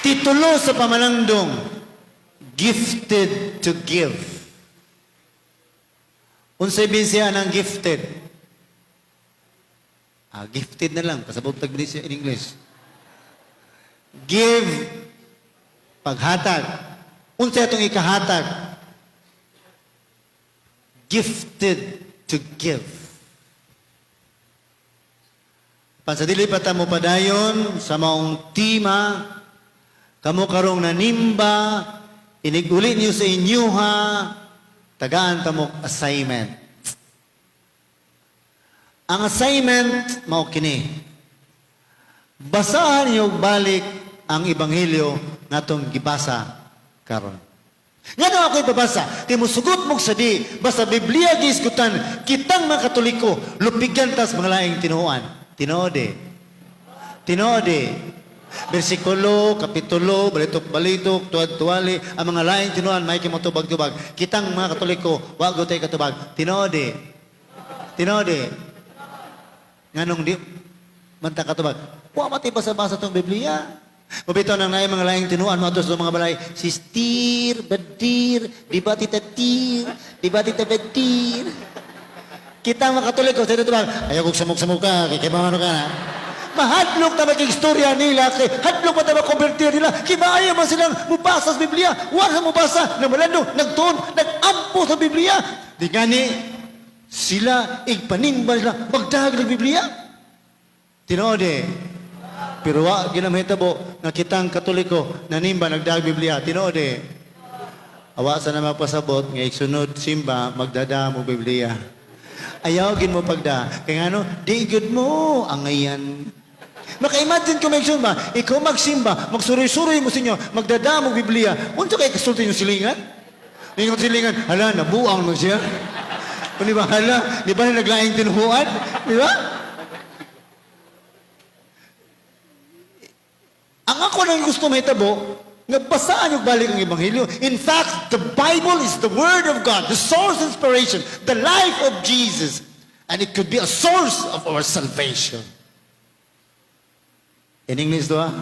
Titulo sa pamanangdong, "Gifted to Give." Unsay binsiya ng gifted? Ah, gifted na lang. Kasabot tag siya in English. Give, paghatag. Unsay atong ikahatag? Gifted to give. Pansadili pa ta mo padayon sa maong tema, kamo karong nanimba, iniguli niyo sa inyuha, tagaan ta mo assignment. Ang assignment mao kini. Basahan niyo balik ang ebanghelyo ngatong gibasa karon. Nga ako ipabasa, kay musugot mo sa di, basta Biblia gihisgutan, kitang mga Katoliko, lupigan tas mga laing tinuoan. Tinuod eh. Tinuod eh. Bersikulo, kapitulo, balitok-balitok, tuwad-tuwali, ang mga laing tinuoan, may tubag-tubag. Kitang mga Katoliko, wa tay katubag. Tinuod eh. Tinuod eh. Nganong di man ta katubag? Wa mati basa-basa tong Biblia. Mabito nang naay mga laing tinuan mo sa mga balay. Sistir, badir, di ba tita tir, di ba tita badir. Kita mga Katoliko, sa ito ba, ayaw kong samok-samok ka, kay kay ano ka na. Mahadlok na maging istorya nila, kay hadlok pa ta makonvertir nila, kay maayo man silang mubasa sa Biblia, wala sa mubasa, namalandong, nagtuon, nagampo sa Biblia. Di gani, sila, igpanimba sila, magdahag ng Biblia. Tinuod eh. Pero wa ginamahitabo nga kitang Katoliko nanimba nagdahag Biblia. Tinuod eh. Awa sa na magpasabot nga igsunod simba magdada mo Biblia. Ayaw gin mo pagda. Kaya ngano, di gud mo angayan. Maka-imagine ko may ba, ikaw magsimba, magsuroy-suroy mo sa inyo, magdada mo Biblia. Unsa kay kasulti yung silingan? Ningon silingan, hala, nabuang mo siya. O di ba, hala, di ba na naglaing tinuhuan? Di ba? Ang ako nang gusto mahitabo, nga basaan yung balik ang Ebanghelyo. In fact, the Bible is the Word of God, the source of inspiration, the life of Jesus. And it could be a source of our salvation. In English, do ah?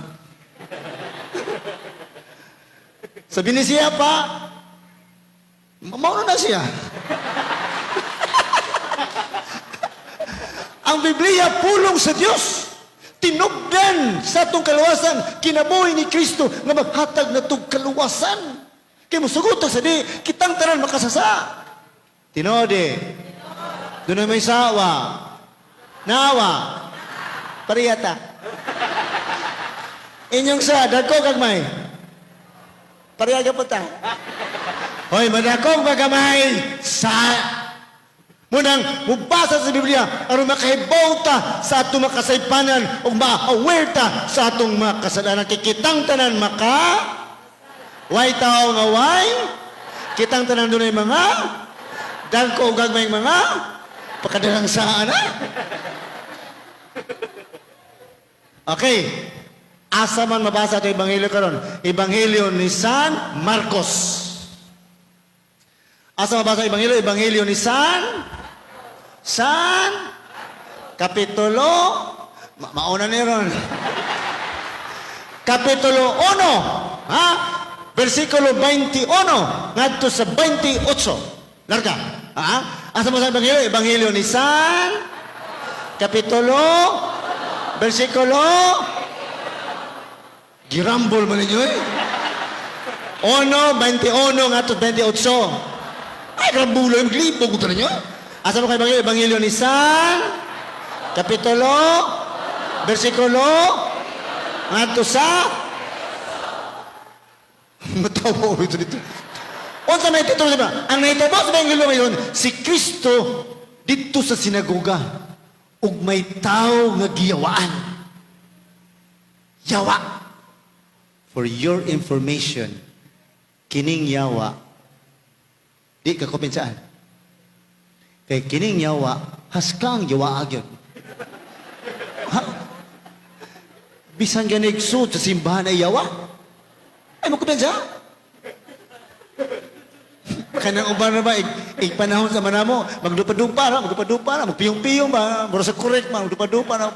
Sabi ni siya pa, mauna na siya. Ang Biblia pulong sa Dios. Tinugdan sa atong kaluwasan, kinabuhi ni Kristo nga maghatag na tong kaluwasan. Kay musugot sa di, kitang tanan makasasa. Tinuod eh. Doon may sawa. Nawa. Pariyata. Inyong sa, dagko gagmay. Pariyaga po ta. Hoy, madakong magamay sa Munang mubasa sa Biblia aron makahibaw ta sa atong makasaypanan ug ma-aware ta sa atong mga kasalanan. Kay kitang tanan maka way tao nga way kitang tanan dunay mga dagko ug gagmay mga pakadalang sa ana. Okay. Asa man mabasa ato ebanghelyo karon? Ebanghelyo ni San Marcos. Asa mabasa ebanghelyo? Ebanghelyo ni San San Kapitulo mauna ni ron. Kapitulo 1, ha? Versikulo 21 ngadto sa 28. Larga. Ha? Asa mo sa ebanghelyo? Ebanghelyo ni San Kapitulo versikulo Girambol man ninyo eh. 1, 21 ngadto 28. Ay, rambulo yung maglibog ko ninyo. Asa mo kayo Ebanghelyo? Ebanghelyo ni San, Kapitulo, versikulo, ngadto sa matawa ko ito dito. Unsa may titulo diba? Ang nahitabo sa Ebanghelyo ngayon, si Kristo dito sa sinagoga ug may tao nga giyawaan. Yawa. For your information, kining yawa, di ka kupinsaan. Kay kining yawa, haskang yawa agyon. Ha? Bisan ganig sud sa simbahan ay yawa? Ay, mo kumpensa? Kanang uban na ba, ig panahon sa manamo, magdupa-dupa ra, magdupa-dupa ra, magpiyong-piyong ba, mura sa correct man, magdupa-dupa ra.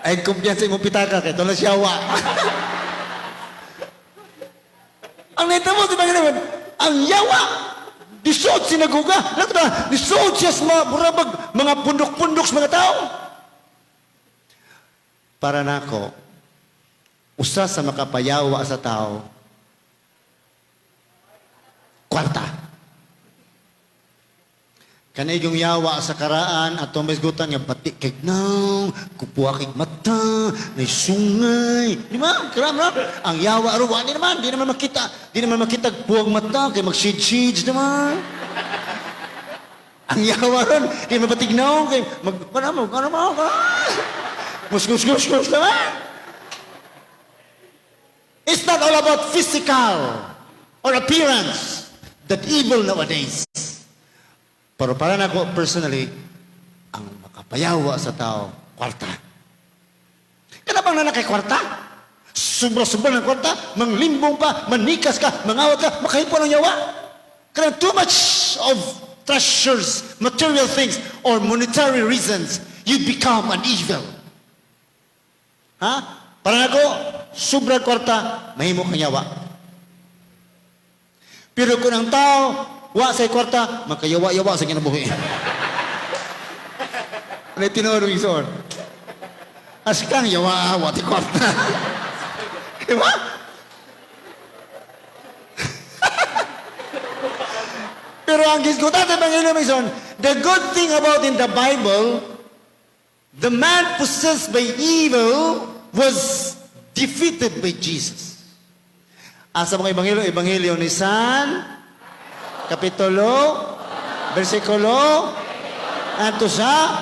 Ay, kumpiyansa imong pitaka, kay na siya wa. Ang nahitabo sa Ebanghelyo, ang yawa, nisud sinagoga, lato ba, nisud siya sa mga murabag, mga pundok-pundok sa mga tao. Para nako, usa sa makapayawa sa tao, kwarta. Kanay yung yawa sa karaan at tumisgutan nga bati kay naw, kupuha kay mata, nay sungay. Di ba? Karam ra. Ang yawa ro wa di naman, di naman makita. Di naman makita puwag mata kay magshid-shid naman. Ang yawa ron, di naman batignaw kay mag ano mo, ano mo, mus mus naman. It's not all about physical or appearance that evil nowadays. Pero para nako personally, ang makapayawa sa tao, kwarta. Kana bang naa kay kwarta? Sobra-sobra ng kwarta, manglimbong pa, manikas ka, mangawat ka, makahipo ng yawa. Kana too much of treasures, material things, or monetary reasons, you become an evil. Ha? Para nako, sobra kwarta, mahimo kang yawa. Pero kung ang tao, wa sa kwarta, makayawa-yawa sa kinabuhi. Ano tinuod ng igsoon? As kang yawa, wa ti kwarta. Di ba? Pero ang gisgutan sa Ebanghelyo, mga igsoon, the good thing about in the Bible, the man possessed by evil was defeated by Jesus. Asa mga Ebanghelyo? Ebanghelyo ni San, Kapitulo, versikulo, anto sa,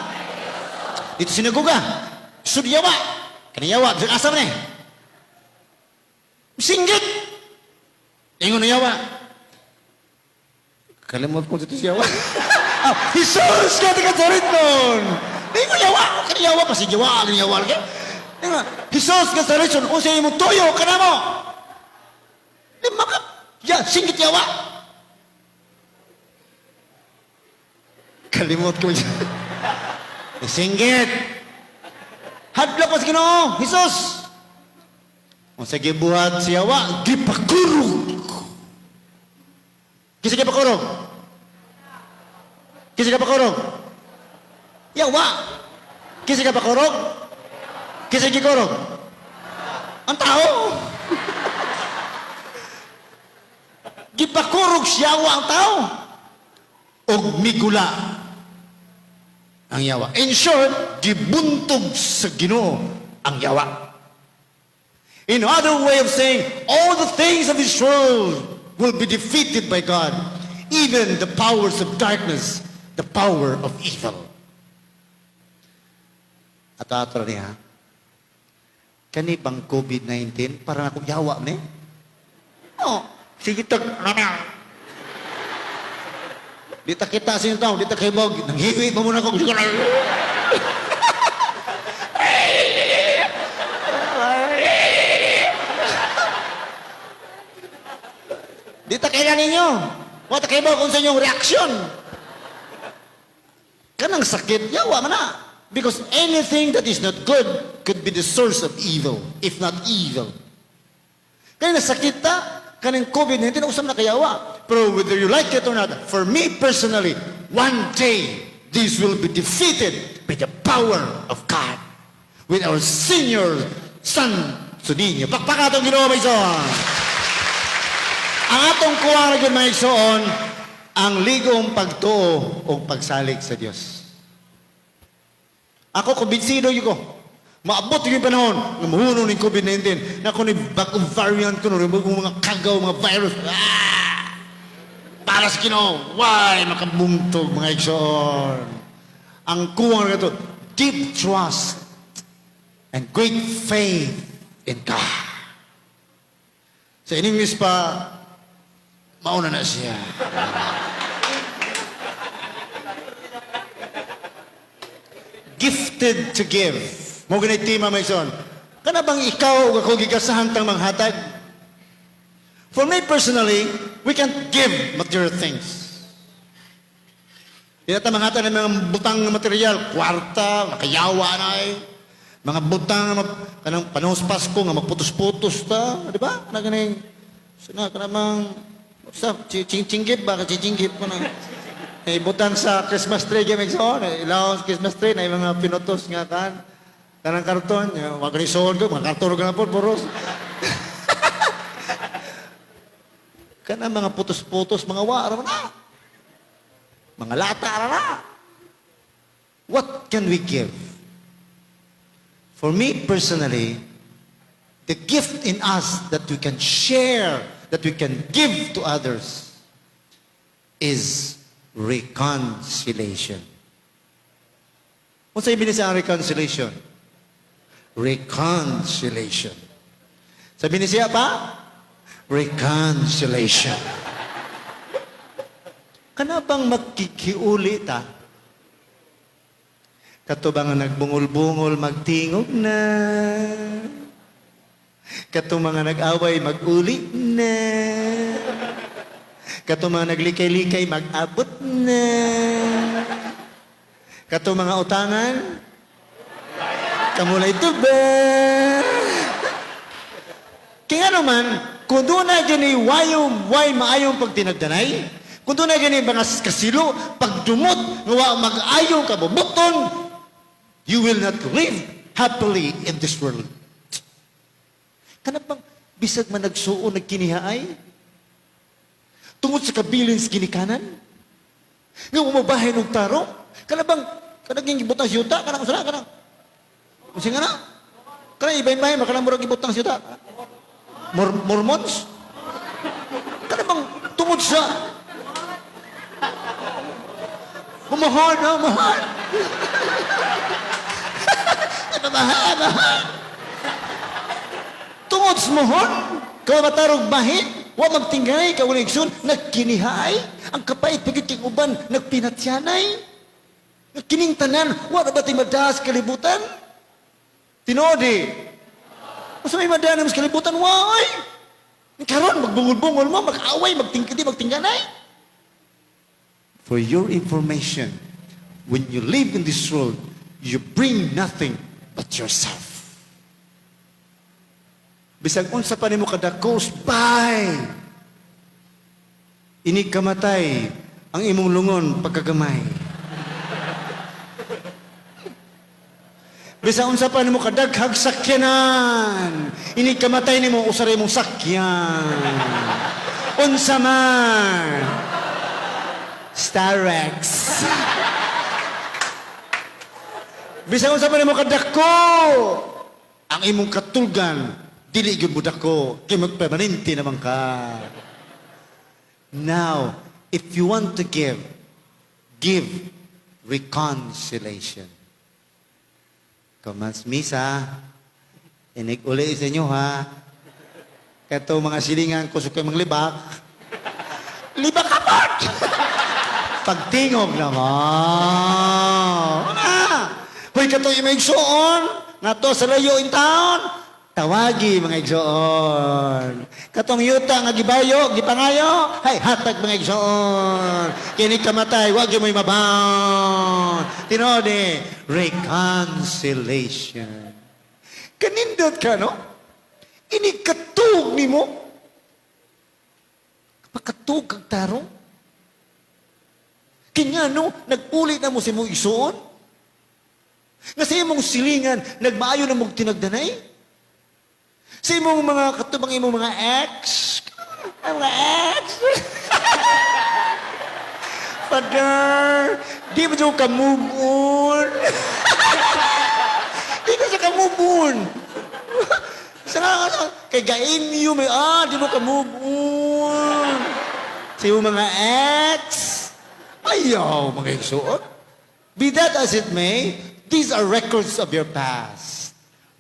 dito sinagoga, sudyawa, kaniyawa, asa man eh? Singgit! Ingon na yawa. Kalimot ko dito siya. Ah, Jesus, kaya ka sa nun. Ingon yawa, kaniyawa pa si yawa, kaniyawa. Ingon, Jesus ka sa ritnon, unsa imong tuyo kanamo. Di maka, ya, singgit yawa. Kalimot ko siya. Singgit. Hadlok ko sa Ginoo, Jesus. Unsa gibuhat siya wa, gipakurog. Kinsa gipakurog? Kinsa gipakurog? Yawa. Kinsa gipakurog? Kinsa gikurog? Ang tao. Gipakurog siya wa ang tao. Og migula ang yawa. In short, gibuntog sa Ginoo ang yawa. In other way of saying, all the things of this world will be defeated by God. Even the powers of darkness, the power of evil. At ato niya, kani bang COVID-19, para ako yawa ni? Oh, sige tag, di ta kita sa inyong tao, di ta kaibog, nanghiwi pa muna ako. Di ta kailan ninyo. Wa ta kaibog kung sa inyong reaksyon. Kanang sakit, yawa man na. Because anything that is not good could be the source of evil, if not evil. Kaya nasakit ta, kaning COVID-19, usam na kayawa. Pero whether you like it or not, for me personally, one day, this will be defeated by the power of God. With our senior son, Suninyo. Pakpaka atong Ginoo, mga igsoon. Ang atong kuha na gyud, mga igsoon, ang ligong pagtuo o pagsalig sa Dios. Ako, kumbinsido yun ko. Maabot yung panahon nga mahuno ning COVID-19. Na kung ni bagong variant ko, no, bagong mga kagaw, mga virus. Ah! Para sa Ginoo, why makabungtog mga igsoon. Ang kuwang na ito, deep trust and great faith in God. Sa in English pa, mauna na siya. Gifted to give. Mo ganay tema, mga igsoon. Kana bang ikaw ug ako gigasahan tang manghatag? For me personally, we can't give material things. Di na ta manghatag ng mga butang nga material, kwarta, makayawa na eh. Mga butang nga kanang panahon sa Pasko nga magputos-putos ta, di ba? Kana ganing Sana ka namang sa chinggip ba chinggip ko na. Eh, butang sa Christmas tree gyud igsoon, ilaw sa Christmas tree na mga pinutos nga kan. Kanang karton, wag ni suod ko, mga karton ka na po, puros. Kanang mga putos-putos, mga wa, ra na. Mga lata, ra na. What can we give? For me personally, the gift in us that we can share, that we can give to others, is reconciliation. Unsa ibig sa reconciliation? Reconciliation. Sabi ni siya pa? Reconciliation. Kana bang magkikiuli ta? Kato bang nagbungol-bungol, magtingog na? Kato mga nag-away, mag-uli na? Kato mga naglikay-likay, mag-abot na? Kato mga utangan, kamulay tuba? Kaya nga naman, kung duna gani wayong way maayong pagtinagdanay, kung duna gani mga kasilo, pagdumot, nga wa mag-ayong kabubuton, you will not live happily in this world. Kana bang bisag man nagsuo nagkinihaay? Tungod sa kabilin sa ginikanan? Nga umabahin og tarong? Kana bang kanang gibutang sa yuta? Kanang usara? Kanang Unsa nga na? Kanang iba-iba, kanang murag gibutang sa yuta? Mormons? Kana bang tungod sa Humahon, ha? Humahon. Mahal, mahal. Tungod sa mohon, kay matarog bahin, wa magtingay, kay wala igsoon, nagkinihay, ang kapait pagit kay uban, nagpinatyanay. Kining tanan, wa na ba ti madaas kalibutan? Tinuod eh. Unsa may madaan sa kalibutan, why? Karon magbungol-bungol mo, mag-away, magtingkiti, magtingganay. For your information, when you live in this world, you bring nothing but yourself. Bisag unsa pa nimo kadako, bye. Inig kamatay ang imong lungon pagkagamay. Bisag unsa pa nimo kadaghag sakyanan, inig kamatay nimo usa ra imong sakyan. Unsa man? Starex. Bisag unsa pa nimo kadako, ang imong katulgan dili gyud mo dako kay magpermanente naman ka. Now, if you want to give, give reconciliation. Kumas misa, inig uli sa inyo ha. Kato mga silingan ko sukay mga libak. Libak ka pa! Pagtingog naman. Una! Hoy, kato yung mga igsoon. Ngato sa layo in town. Tawagi mga igsoon. Katong yuta nga gibayo, gipangayo, hay hatag mga igsoon. Kini kamatay, wag yung mo'y mabaon. Tinuod eh, reconciliation. Kanindot ka, no? Ini katug nimo. Pakatug kag tarong. Kanya no, nag-uli na mo sa imong igsoon. Nga sa imong silingan, nagmaayo na mong tinagdanay. Sa imong mga katubang imong mga ex, ang mga ex. Father, di mo dyan ka move on. Di ka siya ka move on. Sa nga, kay gain you, may, di mo ka move on. Sa imong mga ex, ayaw, mga igsuon. Be that as it may, these are records of your past.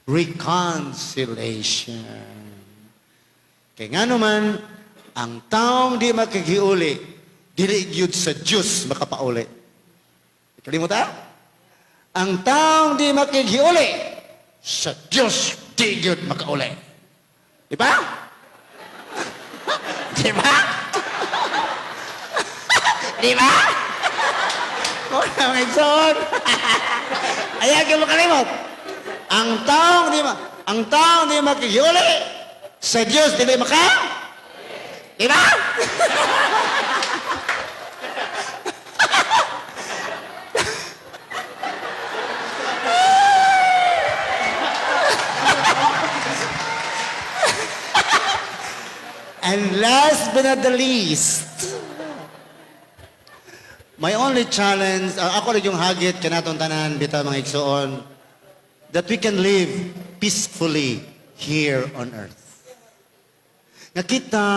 Reconciliation. Kaya nga naman, ang taong di makikiuli, dili gyud sa Diyos makapauli. Kalimutan? Ang taong di makikiuli, sa Diyos di gyud makauli. Di ba? Di ba? Di ba? Wala mga igsoon. Ayaw kayo makalimot. Ang taong di makikiuli, sa Diyos dili maka. Di ba? And last but not the least, my only challenge, ako rin yung hagit kanatong tanan bitaw, mga igsoon, that we can live peacefully here on earth. Nga kita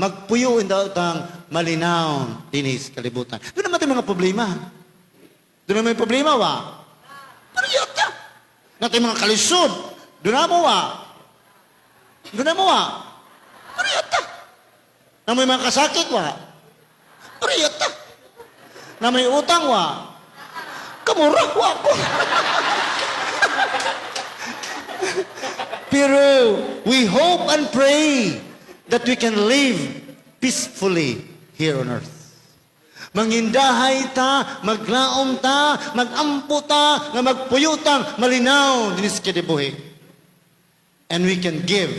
magpuyo tang malinaw dinis kalibutan. Duna man mga problema. Duna may problema wa. Pero yata. Naa tay mga kalisod. Duna mo wa. Duna mo wa. Pero yata. Naa may mga kasakit wa. Pero yata. Naa may utang wa. Kamura wa ko. Pero we hope and pray that we can live peacefully here on earth. Mangindahay ta, maglaom ta, magampo ta, nga magpuyo tang malinaw dinis kinabuhi. And we can give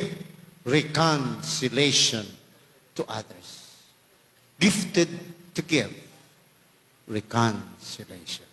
reconciliation to others. Gifted to give reconciliation.